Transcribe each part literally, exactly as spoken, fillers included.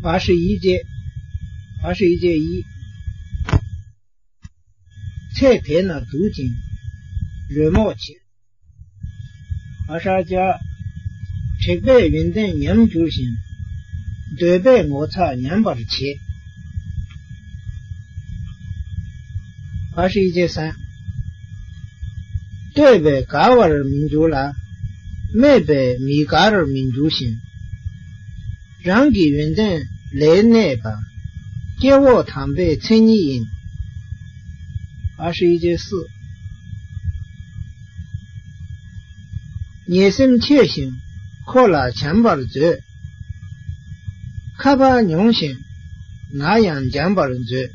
བ་ཧྲི་ཡི་ཅེ། བ་ཧྲི་ཡི་ཅེ་ཡི། ཚེ་དེ་ན་སྡུག་ཅིང་རོལ་མོ་ཆེ། བ་ཧྲ་ཅ། དྲེགས་པས་ཡོན་ཏན་ཉམས་འགྱུར་ཞིང་། འདོད་པས་ངོ་ཚ་ཉམས་པར་བྱེད། བ་ཧྲི་ཡི་ཅེ་སན། བསྟོད་པས་དགའ་བར་མི་འགྱུར་ལ། སྨད་པས་མི་དགར་མི་འགྱུར་ཞིང་། རང་གི་ཡོན་ཏན་ལས་གནས་པ། སྐྱེ་བོ་དམ་པའི་མཚན་ཉིད་ཡིན། བ་ཧྲི་ཡི་ཅེ་སི། ཉེ་སེམས་ཆེ་ཞིང་འཁོར་ལ་བྱམས་པར་མཛོད། ཁ་པར་ཉུང་ཞིང་ང་ཡང་འཇམ་པར་མཛོད།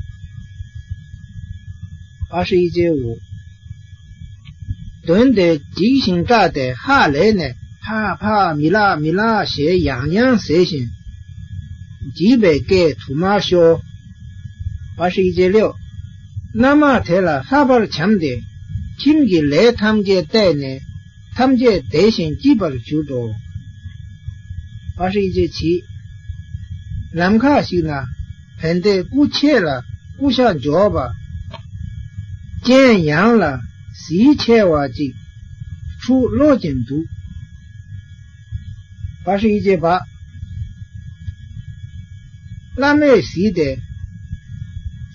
བ་ཧྲི་ཡི་ཅེ་འུ། གདོན་དེ་འཇིགས་ཤིང་སྐྲག་སྟེ་ཧ་ལས་ནས་ཕ་ཕ་མི་ལགས་མི་ལགས་ཞེས་ཡང་ཡང་ཟེར་ཞིང་། འཇིགས་པའི་སྐད་དུ་མ་ཤོར། བ་ཧྲི་ཡི་ཅེ་ལེའོ། མནའ་མ་དེ་ལ་ལྷག་པར་བྱམས་ཏེ། ཁྱིམ་གྱི་ལས་ཐམས་ཅད་གཏད་ནས། ཐམས་ཅད་བདེ་ཞིང་སྐྱིད་པར་གྱུར་ཏོ། བ་ཧྲི་ཡི་ཅེ་ཆི། ལམ་ཁ་ཞིག་ན་བན་དེ་སྐུ་ཆེ་ལ་སྐུ་ཤ་འབྱོར་བ། སྤྱན་ཡངས་ལ་གཟི་ཆེ་བ་ཅིག་ཕྱུག་གློ་ཅན་འདུག། བ་ཧྲི་ཡི་ཅེ་བ། བླ་མས་གཟིགས་ཏེ།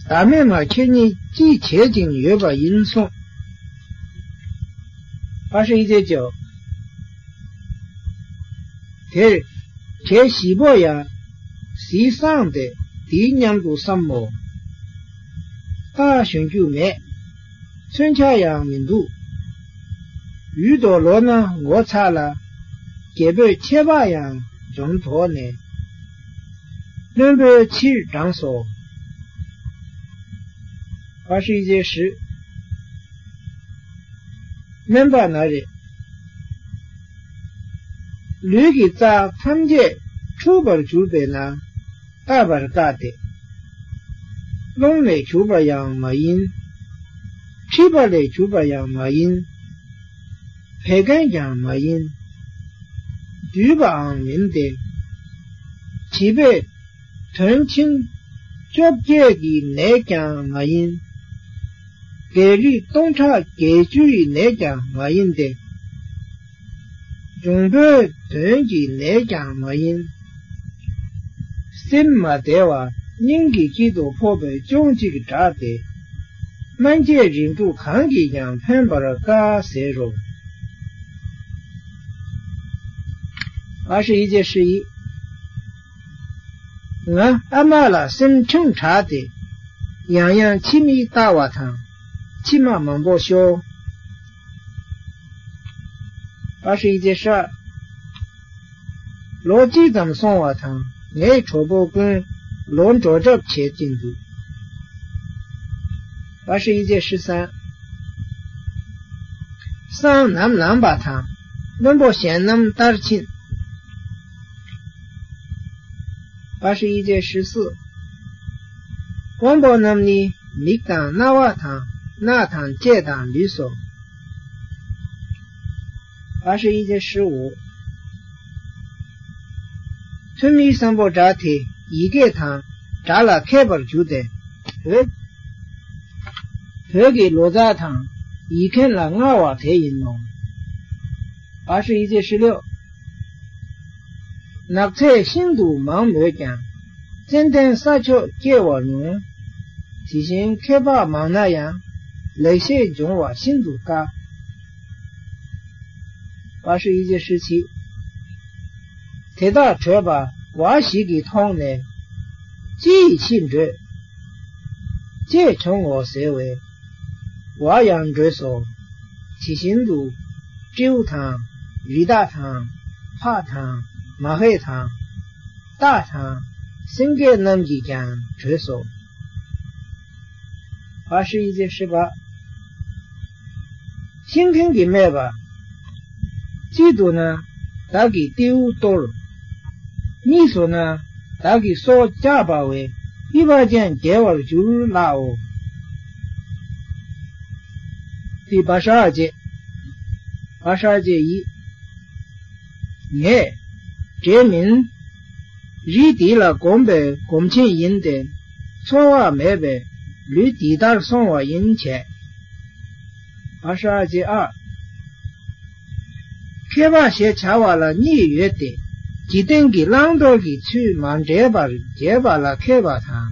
ད་མེད་མ་ཁྱེད་གཉིས་ཅི་བྱེད་ཅིང་ཡོད་པ་ཡིན་གསུངས། བ་ཧྲི་ཡི་ཅེ་ཅོ། དེར་གྲེ་བཞི་པོ་ཡང་གཟིགས་སངས་ཏེ་དེའི་མཉམ་དུ་བསམ་མོ། ད་ཞོན་རྒྱུ་མེད། མཚོན་ཆ་ཡང་མི་འདུག། ཡུལ་དུ་ལོག་ན་ངོ་ཚ་ལ། རྒྱལ་པོས་ཆད་པ་ཡང་འཇོམས་དོགས་ནས། བློན་པོའི་ཕྱིར་འབྲངས་སོ། བ་ཧྲི་ཡི་ཅེ་ཧྲི། སྨན་པ་ན་རེ། ལུས་ཀྱི་རྩ་ཐམས་ཅད་འཁྲུགས་པར་གྱུར་པས་ན། བལྟ་བར་དཀའ་སྟེ། རླུང་ལས་གྱུར་པ་ཡང་མ་ཡིན། མཁྲིས་པ་ལས་གྱུར་པ་ཡང་མ་ཡིན། བད་ཀན་ཀྱང་མ་ཡིན། འདུས་པའང་མིན་ཏེ། བྱིས་པའི་དོན་ཆེན་བཅོ་བརྒྱད་ཀྱི་ནད་ཀྱང་མ་ཡིན། རྒྱལ་རིགས་སྟོང་ཕྲག་བརྒྱད་ཅུའི་ནད་ཀྱང་མ་ཡིན་ཏེ། འབྱུང་པོའི་དོན་གྱི་ནད་ཀྱང་མ་ཡིན། སེམས་མ་བདེ་བ་སྙིང་གི་དཀྱིལ་དུ་ཕོག་པའི་ཅུང་གཅིག་འདྲ་སྟེ། སྨན་དཔྱད་རིགས་དྲུག་གང་གིས་ཀྱང་ཕན་པར་དཀའ་ཟེར་རོ། བ་ཧྲི་ཡི་ཅེ་ཧྲི་ཡི། ང་ཨ་མ་ལ་སེམས་ཆུང་དྲགས་ཏེ། ཡང་ཡང་ཕྱི་མིག་ལྟ་བ་དང་། མཆི་མ་མང་པོ་ཤོར། བ་ཧྲི་ཡི་ཅེ་ཧྲ། ལོ་གཅིག་ཙམ་སོང་བ་དང་ངའི་གྲོགས་པོ་ཀུན་ལོ་འགྲོ་གྲབས་བྱེད་ཀྱིན་འདུག། བ་ཧྲི་ཡི་ཅེ་ཧྲི་སན། སང་ནམ་ལངས་པ་དང་བློན་པོ་གཞན་རྣམས་ལྟར་ཕྱིན། བ་ཧྲི་ཡི་ཅེ་ཧྲི་སི། དབང་པོ་རྣམས་ནི་མིག་དང་རྣ་བ་དང་སྣ་དང་ལྕེ་དང་ལུས་སོ། བ་ཧྲི་ཡི་ཅེ་ཧྲི་འོ། ཐུ་མིའི་སམ་བྷོ་ཊ་དེ་ཡི་གེ་དང་སྒྲ་ལ་མཁས་པར་གྱུར་ཏེ། བོད། བོད་ཀྱི་ལོ་ཙཱ་དང་ཡིག་མཁན་ལ་མངའ་བ་དེ་ཡིན་ནོ། བ་ཧྲི་ཡི་ཅེ་ཧྲི་ལེའོ། ནགས་ཚལ་ཤིན་ཏུ་མང་མོད་ཀྱང་། ཙན་དན་ས་ཕྱོགས་སྐྱེ་བ་ཉུང་། དེ་བཞིན་ཁྱད་འཕགས་མང་ན་ཡང་། ལེགས་བཤད་འབྱུང་བ་ཤིན་ཏུ་དཀའ། བ་ཧྲི་ཡི་ཅེ་ཧྲི་ཆི། དེ་དག་བྲོས་པ་བ་ཞིག་གིས་མཐོང་ནས། ཅི་ཡིས་ཕྱིར་བྲོས། ཅེས་བྱུང་ངོ་ཟེར་བས། བ་ཡང་བྲོས་སོ། ཇི་བཞིན་དུ་སྤྲེའུ་དང་རི་དྭགས་དང་ཕག་དང་མ་ཧེ་དང་སྟག་དང་སེང་གེ་རྣམས་ཀྱིས་ཀྱང་བྲོས་སོ། བ་ཧྲི་ཡི་ཅེ་ཧྲི་བ། ཤིང་མཁན་གྱིས་སྨྲས་པ། གཅིག་ཏུ་ན་བདག་གིས་སྤྲེའུ་གཏོར། གཉིས་སུ་ན་བདག་གིས་སྲོག་བཅག་པ་བས་ཕུད་པ་ཅན་རྒྱལ་བར་འགྱུར་ལགས་འོ། དེ་བ་ཧྲ་ཅེ། བ་ཧྲ་ཅེ་ཡི། ངས་འདྲེ་མིན། རིགས་འདི་ལ་གོམས་པའི་སྒོམ་ཆེན་ཡིན་ཏེ། འཚོ་བ་མེད་པས་ལུས་འདི་ལྟར་སོང་བ་ཡིན་བྱས། བ་ཧྲ་ཅེ་ཨ། མཁས་པ་ཞེས་བྱ་བ་ལ་གཉིས་ཡོད་དེ། འཇིག་རྟེན་གྱི་བླང་དོར་གྱི་ཚུལ་མ་འདྲེས་པར་འབྱེད་པ་ལ་མཁས་པ་དང་།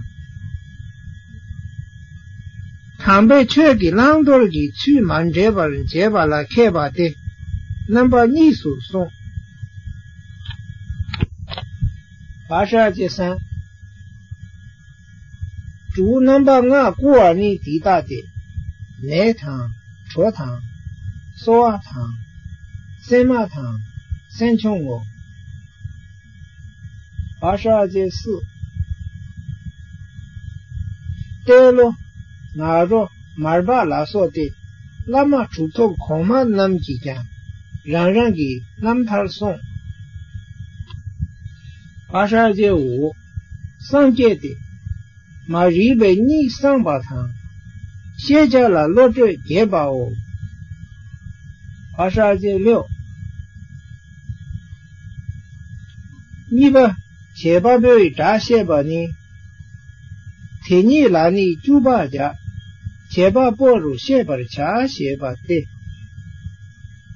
དམ་པའི་ཆོས་ཀྱི་བླང་དོར་གྱི་ཚུལ་མ་འདྲེས་པར་འབྱེད་པ་ལ་མཁས་པ་སྟེ། རྣམ་པ་གཉིས་སུ་གསུངས། བ་ཧྲ་ཅེ་སན། དྲུག་རྣམ་པ་ལྔ་བསྐུར་བ་ནི་འདི་ལྟ་སྟེ། མེ་དང་། དྲོ་དང་། སོལ་བ་དང་། སྲན་མ་དང་། སྲན་ཆུང་ངོ་། བ་ཧྲ་ཅེ་སུ། ཏེ་ལོ། ནཱ་རོ། མར་པ་ལ་སོགས་ཏེ། བླ་མ་གྲུབ་ཐོབ་གོང་མ་རྣམས་ཀྱིས་ཀྱང་རང་རང་གི་རྣམ་ཐར་གསུངས། བ་ཧྲ་ཅེ་འུ། སངས་རྒྱས་ཏེ། མ་རིག་པའི་གཉིད་སངས་པ་དང་། ཤེས་བྱ་ལ་བློ་གྲོས་རྒྱས་པའོ། བ་ཧྲ་ཅེ་ལེའོ། གཉིས་པ། བྱེད་པ་པོའི་སྒྲ་བཤད་པ་ནི། དེ་ཉིད་ལ་ནི་བཅུ་པ་བྱ། བྱེད་པ་པོ་རུ་ཤེས་པར་བྱ་ཞེས་པ་སྟེ།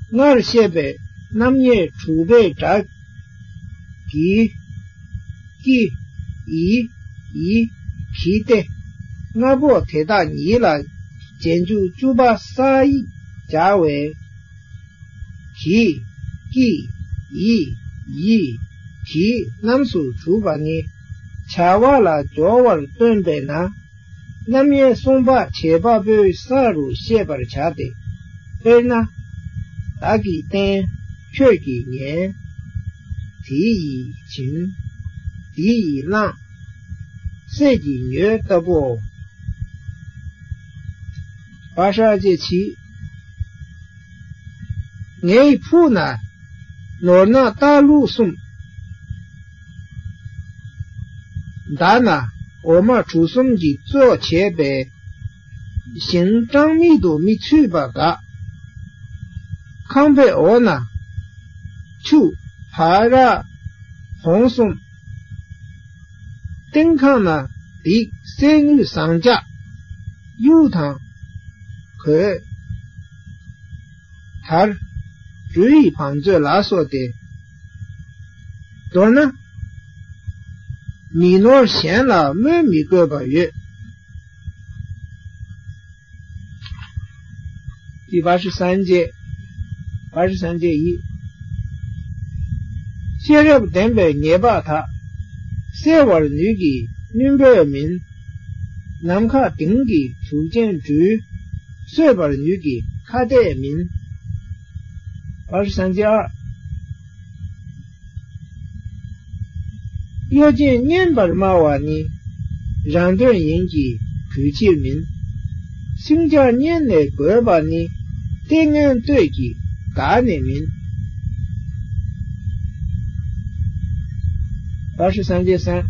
སྔར་བཤད་པའི་རྣམ་དབྱེ་དྲུག་པའི་སྒྲ། གི། ཀྱི། ཡི། ཡི། གི་སྟེ། ལྔ་པོ་དེ་དག་ཉིད་ལ་རྗེས་འཇུག་བཅུ་པ་ས་ཡིག་སྦྱར་བས། གི། ཀྱི། ཡི། ཡི། གི་རྣམས་སུ་གྲུབ་པ་ནི་བྱ་བ་ལ་སྦྱོར་བར་སྟོན་པས་ན། རྣམ་དབྱེ་གསུམ་པ་བྱེད་པ་པོའི་ས་རུ་ཤེས་པར་བྱ་སྟེ། དཔེར་ན། བདག་གིས་བསྟན། ཁྱོད་ཀྱིས་ཉན། དེ་ཡིས་བྱིན། འདི་ཡིས་བླངས། སྲས་ཀྱིས་ཉོས་ལྟ་བུའོ། བ་ཧྲ་ཅེ་ཆི། ངའི་ཕུགས་ན། ནོར་ནག་སྟག་ལུག་གསུམ། མདའ་ན་འོ་མ་གྲུ་གསུམ་གྱིས་གཙོ་བྱས་པའི་ཞིང་གྲངས་མེད་དུ་མི་ཚུད་པ་འགག། ཁང་པའི་འོག་ན་ཆུ་བ་ར་བོང་གསུམ། སྟེང་ཁང་ན་བིག་གསེར་དངུལ་ཟངས་ལྕགས། གཡུ་དང་། གོས། དར། འབྲུ་ཡི་བང་མཛོད་ལ་སོགས་ཏེ། མདོར་ན། མི་ནོར་གཞན་ལ་སྨོས་མི་དགོས་པ་ཡོད། འདི་བ་ཧྲི་སན་ཅེ། བ་ཧྲི་སན་ཅེ་ཡི། ཤེས་རབ་ལྡན་པའི་ཉེས་པ་དག། སེལ་བར་ནུས་ཀྱི་བསྣུན་པས་མིན། ནམ་མཁའ་ལྡིང་གི་དུག་ཅན་སྦྲུལ། གསོད་པར་ནུས་ཀྱི་ཁྭ་ཏས་མིན། བ་ཧྲི་སན་ཅེ་ཨ། གཡོ་ཅན་བསྙེན་པར་སྨྲ་བ་ནི། རང་དོན་ཡིན་གྱི་གུས་ཕྱིར་མིན། སྲིང་བྱ་གཉེན་ལས་དགོས་པ་ནི། ལྟས་ངན་ལྟོས་ཀྱི་དགའ་ནས་མིན། བ་ཧྲི་སན་ཅེ་སན།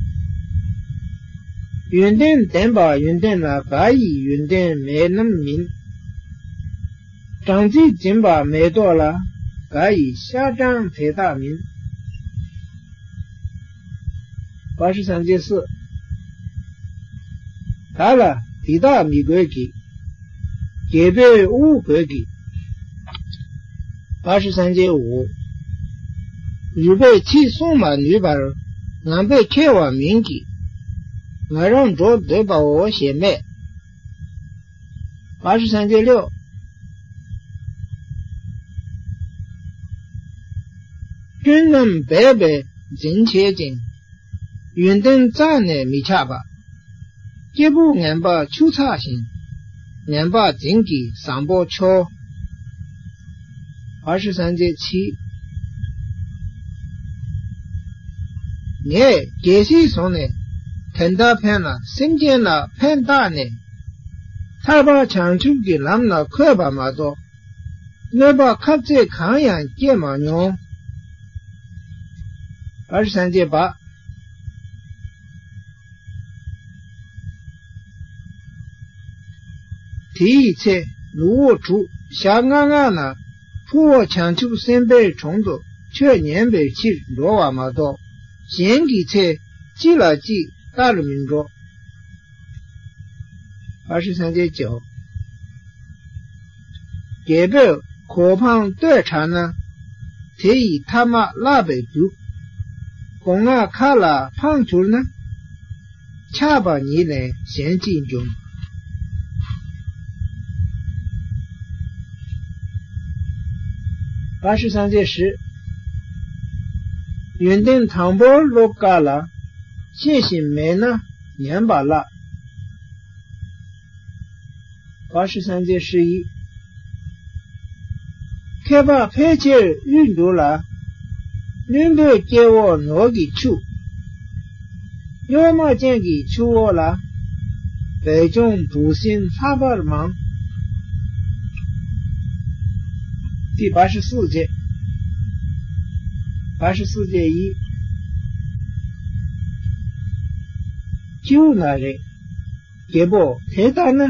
ཡོན་ཏན་ལྡན་པ་ཡོན་ཏན་ལ་དགའ་ཡི་ཡོན་ཏན་མེད་རྣམས་མིན། སྦྲང་རྩི་འཛིན་པ་མེ་ཏོག་ལ། དགའ་ཡི་ཤ་སྦྲང་དེ་དག་མིན། བ་ཧྲི་སན་ཅེ་སི། བདག་ལ་འདི་དག་མི་དགོས་ཀྱི། རྒྱལ་པོའི་དབུ་དགོས་ཀྱི། བ་ཧྲི་སན་ཅེ་འུ། རུས་པས་ཕྱི་གསུང་མ་ནུས་པར། ངང་པས་ཁྱེར་བ་མིན་གྱི། ང་རང་འགྲོ་འདོད་པའོ་ཞེས་སྨྲས། བ་ཧྲི་སན་ཅེ་ལེའོ། སྐྱོན་རྣམས་སྦས་པས་འཛིན་བྱེད་ཅིང་། ཡོན་ཏན་རྩ་ནས་མི་ཆགས་པ། སྐྱེས་བུ་ངན་པ་ཆུ་ཚགས་བཞིན། ངན་པ་འཛིན་གྱི་བཟང་པོ་མཆོག། བ་ཧྲི་སན་ཅེ་ཆི། ངས་རྒྱལ་སྲིད་བཟུང་ནས། དེ་འདྲ་ཕན་ལ་སེམས་ཅན་ལ་ཕན་བཏགས་ནས། ཐར་པ་བྱང་ཆུབ་ཀྱི་ལམ་ལ་འཁོད་པ་མ་གཏོགས། གནོད་པ་ཁབ་ཚིག་གང་ཡང་སྐྱེས་མ་མྱོང་། བ་ཧྲི་སན་ཅེ་བ། དེའི་ཚེ་ནུབ་མོ་དྲུག་ཞག་ལྔ་ལྔ་ན་ཕུ་བོ་བྱང་ཆུབ་སེམས་དཔའི་དྲུང་དུ་ཆོས་ཉན་པའི་ཕྱིར་འགྲོ་བ་མ་གཏོགས། གཞན་གྱི་ཚེ་གཅིག་ལ་གཅིག་བལྟར་མི་འགྲོ། བར་ཤི་སངས་རྒྱས་ཀྱིས། རྒྱལ་པོས་གོ་འཕང་བསྟོད་དྲགས་ན། དེ་ཡི་ཐ་མ་བརླག་པའི་རྒྱུ། སྒོ་ང་ཁ་ལ་འཕངས་གྱུར་ན། ཆགས་པ་ཉིད་ལས་གཞན་གཅིག་འབྱུང་། བར་ཤི་སངས་རྒྱས་ཞུས། ཡོན་ཏན་དང་པོར་སློབ་དཀའ་ལ། ཤེས་བཞིན་མེད་ན་ཉན་པ་བརླག། བར་ཤི་སངས་རྒྱས་ཞུས་ཡིས། མཁས་པ་ཕལ་ཆེར་དབུལ་འགྱུར་ལ། བླུན་པོའི་སྐྱེ་བོ་ནོར་གྱི་ཕྱུག། གཡོ་མ་ཅན་གྱི་ཕྱུག་པོ་ལ། བས་ཀྱང་འབུ་སྲིན་ལྷག་པར་མང་། འདི་བར་ཤི་སངས་རྒྱས། བར་ཤི་སངས་རྒྱས་ཡིས། ཁྱེའུ་ན་རེ། རྒྱལ་པོ་དེ་ལྟ་ན།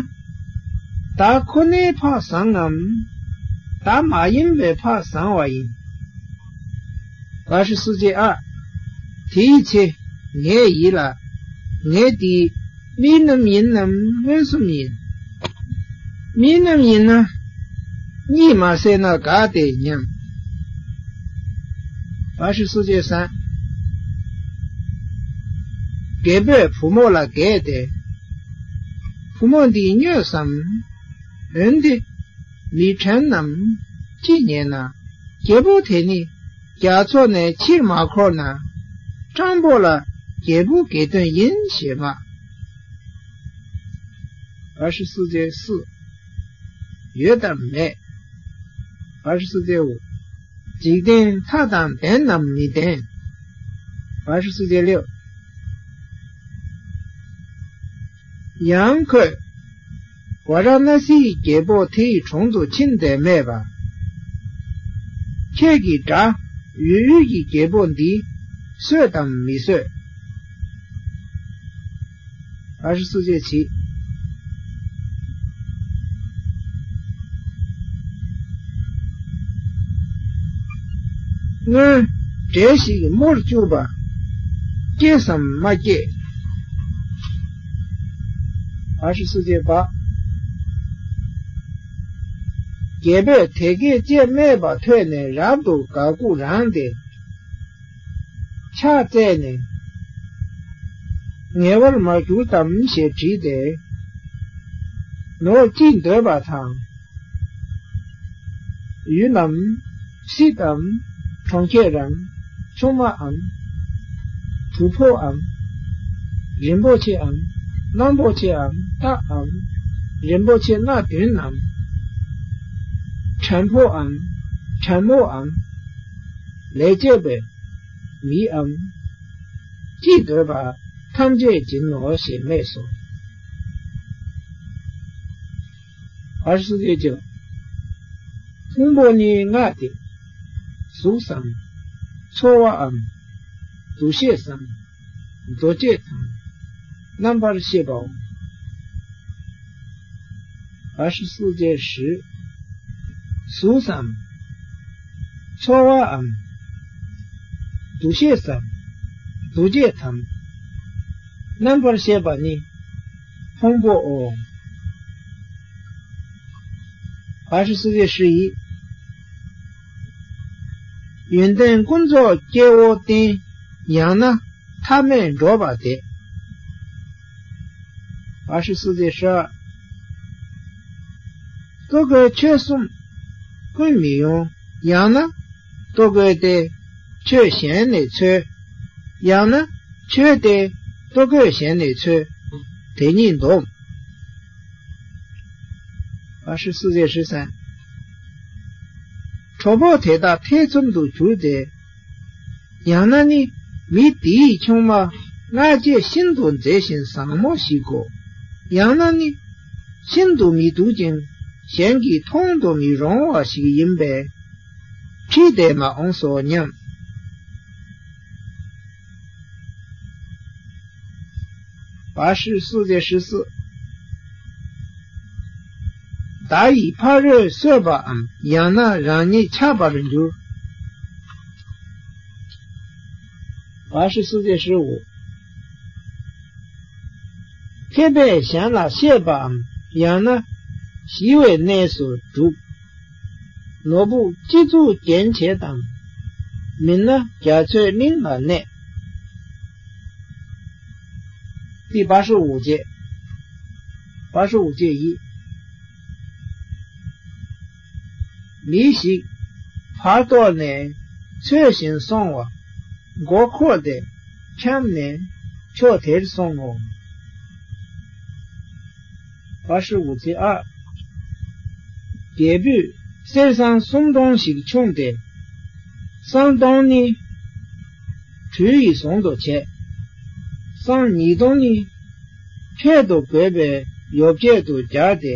བདག་ཁོ་ནའི་ཕ་བཟང་ངམ། བདག་མ་ཡིན་པའི་ཕ་བཟང་བ་ཡིན། བར་ཤི་སངས་རྒྱས་ཨ། དེའི་ཚེ་ངའི་ཡིད་ལ། ངས་འདི་མི་རྣམས་ཡིན་ནམ་མངོན་སུམ་ཡིན། མི་རྣམས་ཡིན་ན། གཉིད་མ་སད་ན་དགའ་སྟེ་སྙམ། བར་ཤི་སངས་རྒྱས་ཟེར། རྒྱལ་པོས་བུ་མོ་ལ་བགད་དེ། བུ་མོ་འདི་སྨྱོས་སམ། འོན་ཏེ་མི་དྲན་ནམ། ཅི་ཉན་ན། རྒྱལ་པོ་དེ་ནི་རྒྱ་མཚོ་ནས་ཕྱིར་མ་འཁོར་ན། སྤྲང་པོ་ལ་རྒྱལ་པོ་དགེ་འདུན་ཡིན་ཞེས་སྨྲ། བར་ཤི་སངས་རྒྱས་སུ། ཡོད་དམ་མེད། བར་ཤི་སངས་རྒྱས་འོ། འཇིག་རྟེན་མཐའ་དང་ལྡན་ནམ་མི་ལྡན། བར་ཤི་སངས་རྒྱས་ལེའུ། ཡང་ཁོས། ཝཱ་ར་ཎ་སིའི་རྒྱལ་པོ་དེའི་དྲུང་དུ་ཕྱིན་ཏེ་སྨྲས་པ། ཁྱེད་ཀྱིས་དགྲ་ཡུལ་ཡུལ་གྱི་རྒྱལ་པོ་འདི་གསོད་དམ་མི་གསོད། བར་ཤི་སངས་རྒྱས་ཞུས། སྔོན་འདྲེ་ཞིག་རྨོར་བཅུག་པ། སྐྱེས་སམ་མ་སྐྱེས། བར་ཤི་སངས་རྒྱས་པ། རྒྱལ་པོས་དེ་སྐད་ཅེས་སྨྲས་པ་ཐོས་ནས་རབ་ཏུ་དགའ་མགུ་རངས་ཏེ། ཕྱག་བཙལ་ནས། ཉེ་བར་མ་གྱུར་ཏམ་ཞེས་དྲིས་ཏེ། ནོར་ཅི་འདོད་པ་དང་། ཡུལ་ནམ། སྲིད་དམ། གྲོང་ཁྱེར་རམ། ཆུང་མའམ། གྲུ་ཕོའམ། རིན་པོ་ཆེའམ། གནམ་པོ་ཆེའམ། རྟའམ། རིན་པོ་ཆེ་སྣ་བདུན་ནམ། བྲན་ཕོའམ། བྲན་མོའམ། ལས་བྱེད་པའི་མིའམ། ཅི་འདོད་པ་ཐམས་ཅད་སྦྱིན་ནོ་ཞེས་སྨྲས་སོ། བར་སོ་ཡོད་ཀྱང་། ཕུང་པོ་ནི་ལྔ་སྟེ། གཟུགས་སམ། ཚོར་བའམ། འདུ་ཤེས་སམ། འདུ་བྱེད་དམ། རྣམ་པར་ཤེས་པའོ། བར་སོ་ཡོད་ཞུ། གཟུགས་སམ། ཚོར་བའམ། འདུ་ཤེས་སམ། འདུ་བྱེད་དམ། རྣམ་པར་ཤེས་པ་ནི། ཕུང་པོའོ། བར་སོ་ཡོད་ཞུ་ཡིས། ཡོན་ཏན་ཀུན་རྫོགས་སྐྱེ་བོ་བསྟེན། ཡང་ན་ཐ་མལ་འགྲོ་བ་དེ། བར་སོ་ཡོད་ཞུ། ལྟོ་གོས་ཆོས་གསུམ་ཀུན་མི་ཡོང་། ཡང་ན། ལྟོ་གོས་ཏེ་ཆོས་གཞན་ནས་འཚོལ། ཡང་ན་ཆོས་ཏེ་ལྟོ་གོས་གཞན་ནས་འཚོལ། དེ་ཉིད་སྡོམ། བར་སོ་ཡོད་ཞུ་ཟེར། གྲོགས་པོ་དེ་དག་ཐེ་ཚོམ་དུ་གྱུར་ཏེ། ཡང་ན་ནི་མི་དེའི་ཆུང་མ་སྔར་བྱས་ཤིན་ཏུ་མཛེས་ཤིང་བཟང་མོ་ཞིག་གོ། ཡང་ན་ནི་ཤིན་ཏུ་མི་སྡུག་ཅིང་གཞན་གྱིས་མཐོང་དུ་མི་རུང་བ་ཞིག་ཡིན་པས། ཁྲིད་དེ་མ་འོངས་སོ་སྙམ། བར་སོ་ཡོད་ཞུ། བདག་ཡིས་ཕ་རོལ་གསོད་པའམ། ཡང་ན་རང་ཉིད་ཆགས་པར་འགྱུར། 八十四节十五。མཁས་པས་གཞན་ལ་བཤད་པའམ་ཡང་ན་ཞི་བའི་གནས་སུ་བསྒྲུབ། ནོར་བུ་སྤྱི་གཙུག་རྒྱན་བྱེད་དང་། མིན་ན་རྒྱ་མཚོའི་གླིང་ལ་གནས།第八十五节。八十五节一。མི་ཞིག་བར་དོ་ནས་ཚོད་བཞིན་སོང་བ། མགོ་འཁོར་ཏེ་འཁྱམས་ནས་ཕྱོགས་དེར་སོང་ངོ་། 八十五节二。རྒྱལ་པོས་གསེར་སྲང་སུམ་སྟོང་ཞིག་ཕྱུང་སྟེ། སྲང་སྟོང་ནི་གྲུ་ཡིས་ཟུང་དུ་བྱས། སྲང་ཉིས་སྟོང་ནི་འཕྲལ་དུ་བགོས་པའི་ཡོ་བྱད་དུ་སྦྱར་ཏེ་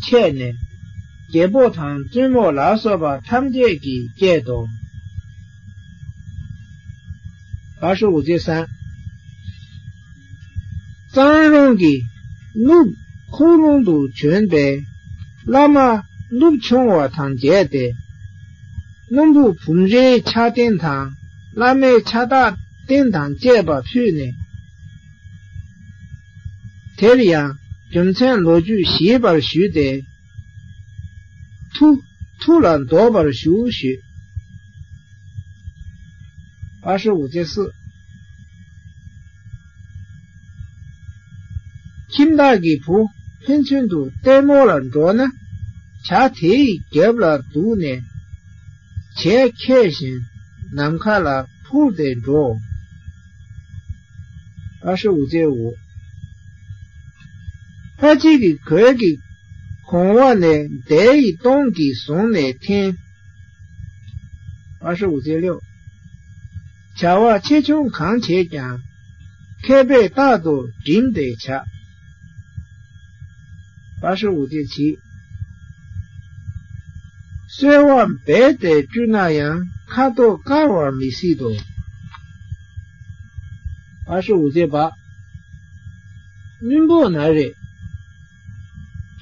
ཆད་ནས། རྒྱལ་པོ་དང་བཙུན་མོ་ལ་སོགས་པ་ཐམས་ཅད་ཀྱིས་བསྐྱལ་ཏོ། 八十五节三。གཙང་རོང་གི་ནུབ་ཁུག་ལུང་དུ་བྱོན་པའི་བླ་མ་ནུབ་ཆུང་བ་དང་མཇལ་ཏེ། སྣུམ་བུ་བུམ་རའི་ཆ་རྟེན་དང་བླ་མའི་ཕྱག་རྟགས་རྟེན་དང་བཅས་པ་ཕུལ་ནས། དེར་ཡང་རྒྱུ་མཚན་ལོ་རྒྱུས་ཞིབ་པར་ཞུས་ཏེ། ཐུགས་ཐུགས་ལ་འདོགས་པར་ཞུ་ཞུས། 八十五节四。ཁྱིམ་བདག་གི་བུ་ཕན་ཚུན་དུ་ལྟད་མོ་ལ་འགྲོ་ན། བྱ་དེའི་རྒྱབ་ལ་འདུག་ནས། བྱས་ཁས་བཞིན་ནམ་མཁའ་ལ་འཕུར་ཏེ་འགྲོ། 八十五节五。ལྷ་གཅིག་གི་གོས་ཀྱི་གོང་བ་ནས་མདའི་ལྟོང་གིས་བཟུང་ནས་འཐེན། 八十五节六。བྱ་བ་ཆེ་ཆུང་གང་བྱེད་ཀྱང་། མཁས་པས་རྟག་ཏུ་བསྒྲིམས་ཏེ་བྱ། 八十五节七。གསོལ་བ་རྦད་དེ་བཀྲུས་ན་ཡང་ཁ་དོག་དཀར་བར་མི་སྲིད་དོ། 八十五节八。རྣོན་པོ་ན་རེ།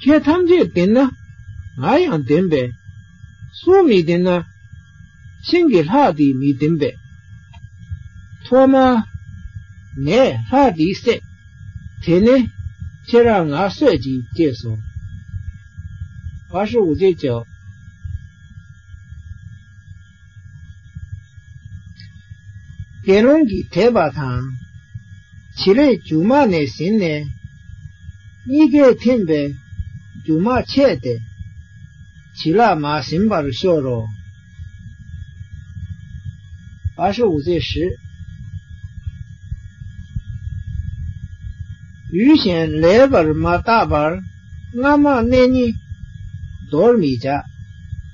ཁྱེད་ཐམས་ཅད་བདེན་ན་ང་ཡང་བདེན་པས། སུ་མི་བདེན་ན། ཤིང་གི་ལྷག་དེ་མི་བདེན་པས། ཐོག་མར་ངས་ལྷག་དེ་བསད། དེ་ནས་ཁྱེད་རང་ང་གསོད་ཅིག་ཅེས་སོ། 八十五节九。 དགེ་སློང་གིས་དེད་པ་དང་། བྱི་ལས་རྒྱུ་མ་ནས་ཟིན་ནས། གཉིས་ཀས་འཐེན་པས་རྒྱུ་མ་ཆད་དེ། བྱི་ལ་མ་ཟིན་པར་ཤོར་རོ། 八十五节十。ཡུལ་གཞན་ལེགས་པར་མ་བརྟགས་པར། སྔ་མ་གནས་ནི་འདོར་མི་བྱ།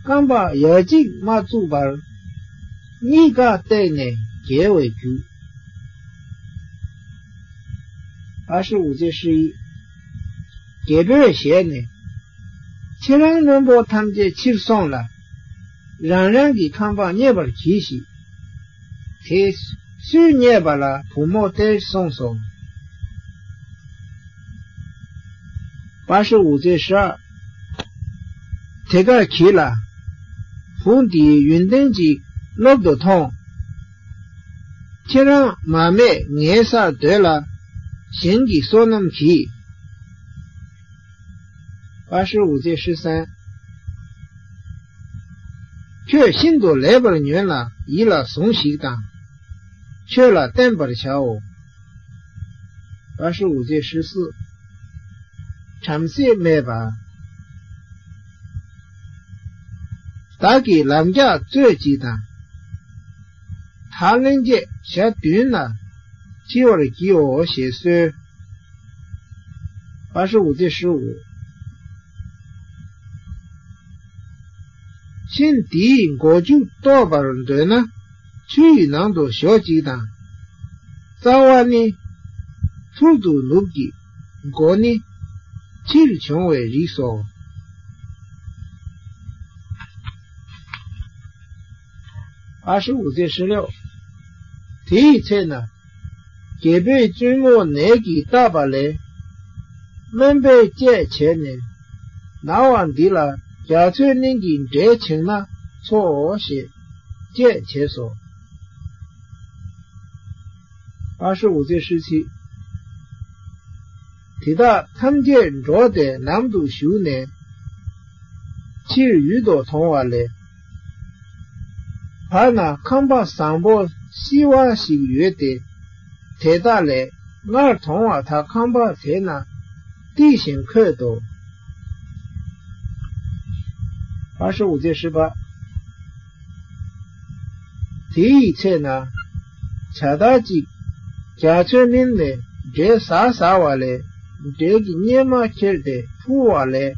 རྐང་པ་ཡ་གཅིག་མ་བཙུགས་པར། གཉིས་ཀ་བཏེགས་ནས་འགྱེལ་བའི་རྒྱུ། 八十五节十一。 རྒྱལ་པོའི་ཞལ་ནས། ཁྱེད་རང་རྣོན་པོ་ཐམས་ཅད་ཕྱིར་སོང་ལ། རང་རང་གི་ཁང་པ་རྙེད་པར་གྱིས་ཤིག། དེ་སུས་རྙེད་པ་ལ་བུ་མོ་སྟེར་གསུངས་སོ། 八十五节十二。 དེ་གར་གྱིས་ལ། བུ་འདིའི་ཡོན་ཏན་ཅིག་རློབ་ཏུ་ཐོངས། ཁྱེད་རང་མ་སྨད་ངའི་སར་སྡོད་ལ། གཞན་གྱི་བསོད་ནམས་གྱིས། 八十五节十三。 ཁྱོད་ཤིན་ཏུ་ལེགས་པར་ཉོན་ལ་ཡིད་ལ་ཟུངས་ཤིག་དང་། ཁྱོད་ལ་བསྟན་པར་བྱའོ། 八十五节十四。 བྲམ་ཟེ་སྨྲས་པ། བདག་གིས་ལམ་རྒྱགས་རྩོད་ཅིག་དང་། ད་ལན་གཅིག་ཞག་བདུན་ལ་འཆི་བར་བགྱིའོ་ཞེས་གསོལ། 八十五节十五。 ཤིང་འདིའི་མགོ་མཇུག་རྟོགས་པར་འདོད་ན། ཆུ་ཡི་ནང་དུ་ཞོག་ཅིག་དང་། རྩ་བ་ནི་ཐུར་དུ་ནུབ་ཀྱི། མགོ་ནི་ཕྱིར་འབྱུང་བའི་རིགས་སོ། 八十五节十六。 དེའི་ཚེ་ན། རྒྱལ་པོའི་བཙུན་མོ་ནད་ཀྱིས་བཏབ་པ་ལས། སྨན་པས་དཔྱད་བྱས་ནས། ན་བ་འདི་ལ་རྒྱ་མཚོའི་གླིང་གི་འབྲས་བྱིན་ན་འཚོའོ་ཞེས་དཔྱད་བྱས་སོ། 八十五节十七。དེ་དག་ཐམས་ཅད་འགྲོགས་ཏེ་ནམ་དུ་ཞུགས་ནས་ཕྱིར་ཡུལ་དུ་དོང་བ་ལས། བར་ན་ཁང་པ་བཟང་པོ་བསིལ་བ་ཞིག་ཡོད་དེ། དེ་དག་ལས་སྔར་དོང་བ་དག་ཁང་པ་དེ་ན་བརྟི་ཞིང་འཁོད་དོ། 八十五节十八。དེ་ཡི་ཚེ་ན་བྱ་དག་ཅིག་རྒྱ་མཚོའི་མཉམ་ནས་འབྲས་ཟ་ཟ་བ་ལས་འབྲས་ཀྱི་སྙེ་མ་ཁྱེར་ཏེ་འཕུར་བ་ལས།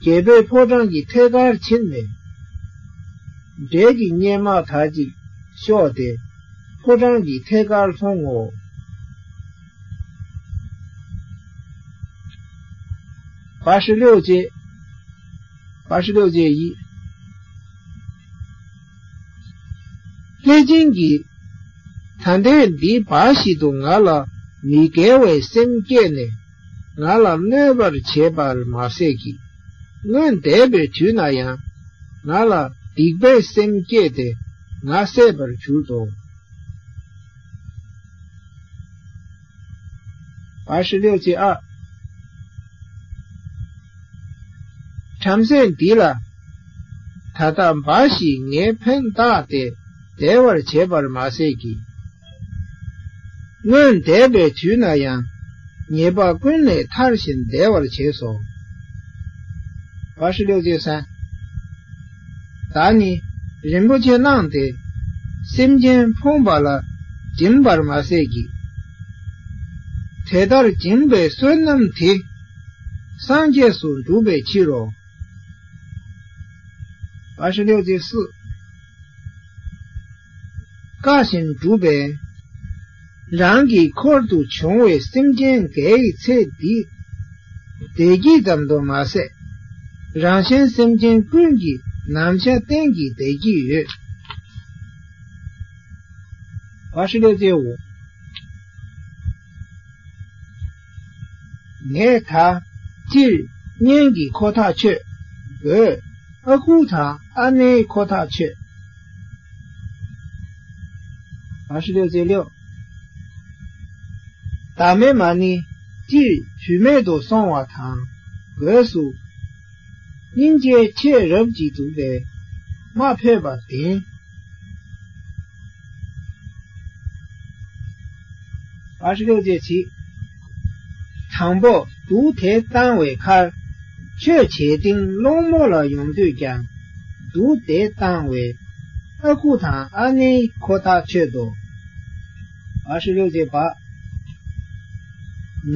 རྒྱལ་པོའི་ཕོ་བྲང་གི་ཐད་ཀར་ཕྱིན་ནས། འབྲས་ཀྱི་སྙེ་མ་དག་ཅིག་ཤོག་སྟེ་ཕོ་བྲང་གི་ཐད་ཀར་ལྷུང་ངོ་། 八十六节，八十六节一。 ལྷས་སྦྱིན་གྱིས། ད་ལྟའི་འདི་འབའ་ཞིག་ཏུ་ང་ལ་མི་དགེ་བའི་སེམས་བསྐྱེད་ནས་ང་ལ་གནོད་པར་བྱེད་པར་མ་ཟད་ཀྱི། སྔོན་འདས་པའི་དུས་ན་ཡང་ང་ལ་སྡིག་པའི་སེམས་བསྐྱེད་དེ་ང་བསད་པར་གྱུར་ཏོ། 八十六节二。 བྲམ་ཟེ་འདི་ལ། ད་ལྟ་འབའ་ཞིག་ངའི་ཕན་བཏགས་ཏེ་བདེ་བར་བྱེད་པར་མ་ཟད་ཀྱི། སྔོན་འདས་པའི་དུས་ན་ཡང་ཉེས་པ་ཀུན་ལས་ཐར་ཞིང་བདེ་བར་བྱས་སོ། 八十六节三。 བདག་ནི་རིན་པོ་ཆེ་བླངས་ཏེ་སེམས་ཅན་ཕོངས་པ་ལ་སྦྱིན་པར་མ་ཟད་ཀྱི། དེ་ལྟར་སྦྱིན་པའི་བསོད་ནམས་དེ་སངས་རྒྱས་སུ་འགྲུབ་པའི་ཕྱིར་རོ། 八十六节四。 བཀའ་བཞིན་བསྒྲུབས་པས། རང་གི་འཁོར་དུ་བྱུང་བའི་སེམས་ཅན་འགའི་ཚེ་འདི་བདེ་སྐྱིད་ཙམ་དུ་མ་ཟད། རང་གཞན་སེམས་ཅན་ཀུན་གྱི་ནམ་ཞག་གཏན་གྱི་བདེ་སྐྱིད་ཡོད། 八十六节五。 ངས་ད་སྤྱིར་གཉེན་གྱི་ཁོ་ཐག་ཆོད། བོད་ཨ་ཁུ་དང་ཨ་ནེའི་ཁོ་ཐག་ཆོད། 八十六节六。 བདག་མེད་མ་ནི་སྤྱིར་བུད་མེད་དུ་སོང་བ་དང་། སྒོས་སུ་སྙིང་རྗེ་ཆེས་རབ་ཀྱིས་འདུག་པས་མ་ཕོད་པ་བདེན། 八十六节七。 དང་པོ་གདུགས་དེ་བཏང་བའི་ཁར་ཆོས་བྱེད་རྟིང་སློང་མོ་ལ་ཡོང་དུས་ཀྱང་གདུགས་དེ་བཏང་བས་ཨ་ཁུ་དང་ཨ་ནེའི་ཁོ་ཐག་ཆོད་དོ། 八十六节八。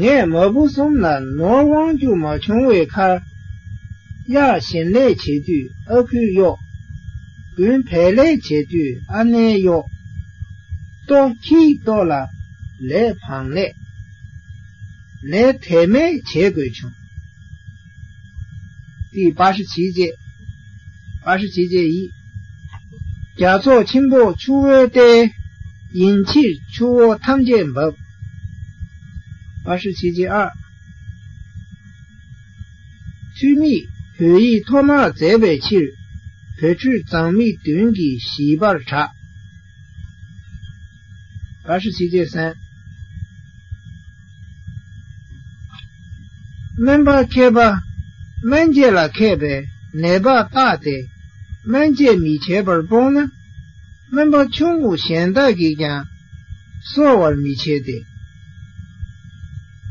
ངས་མ་བུ་གསུམ་ལ་ནོར་དབང་རྒྱུ་མ་བྱུང་བའི་ཁར། གཡག་ཞིང་ལས་བྱེད་དུས་ཨ་ཁུས་གཡོག་དགུན་བལ་ལས་བྱེད་དུས་ཨ་ནེས་གཡོག་ལྟོ་ཁྱིའི་ལྟོ་ལ་ལས་བང་ལས། ལས་དེ་མེད་བྱེད་དགོས་བྱུང་། དེ་八十七节། 八十七节一། རྒྱ་མཚོ་ཆེན་པོ་ཆུ་བོའི་ལྟེ། ཡིན་ཕྱིར་ཆུ་བོ་ཐམས་ཅད་འབབ། 八十七节二། ཚུལ་མིན་བོད་ཡིག་ཐོག་མར་མཛད་པའི་ཕྱིར། བོད་ཆོས་མཛངས་མི་བདུན་གྱིས་ཞིབ་པར་གྲགས། 八十七节三། སྨན་པ་མཁས་པ་སྨན་དཔྱད་ལ་མཁས་པས་ནད་པ་བརྟགས་ཏེ་སྨན་དཔྱད་མི་བྱེད་པར་སྤོང་ན། སྨན་པ་ཆུང་ངུ་གཞན་དག་གིས་ཀྱང་གསོ་བར་མི་བྱེད་དེ།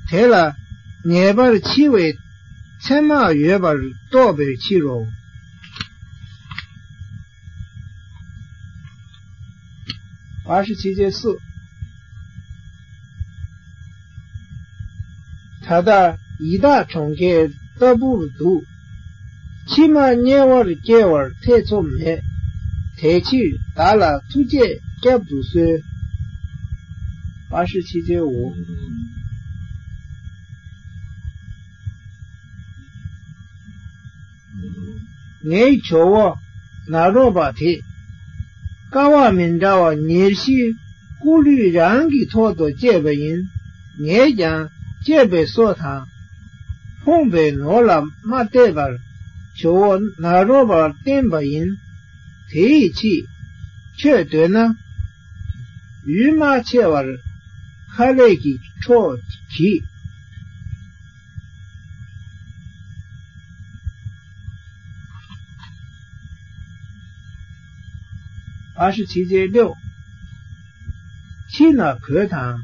དེ་ལ་ངེས་པར་འཆི་བའི་མཚན་མ་ཡོད་པར་རྟོགས་པའི་ཕྱིར་རོ། 八十七节四། ད་ལྟ་ཡི་དྭགས་གྲོང་ཁྱེར་ལྟ་བུར་འདུག་ཕྱི་མ་དམྱལ་བར་སྐྱེ་བར་ཐེ་ཚོམ་མེད། དེ་ཕྱིར་བདག་ལ་ཐུགས་རྗེས་བསྐྱབ་ཏུ་གསོལ། 八十七节五། ངའི་ཇོ་བོ་ནཱ་རོ་པ་དེས། དཀའ་བ་མི་འདྲ་བ་ཉེར་བཞི་སྐུ་ལུས་རང་གི་ཐོག་ཏུ་བཅད་པ་ཡིན། ངས་ཀྱང་བཅད་པའི་སོ་དང་། ཕོངས་པའི་ནོར་ལ་མ་གཏད་པར་ཇོ་བོ་ནཱ་རོ་པར་བསྟན་པ་ཡིན། དེའི་ཕྱིར་ཁྱོད་འདོད་ན། ཡུན་མ་ཆད་པར་ ཁ་ལས་ཀྱི་འཕྲོ་གྱིས། བ་ཧྲི་ཚིག་ཚད་བློ། ཕྱི་ན་གོས་དང་།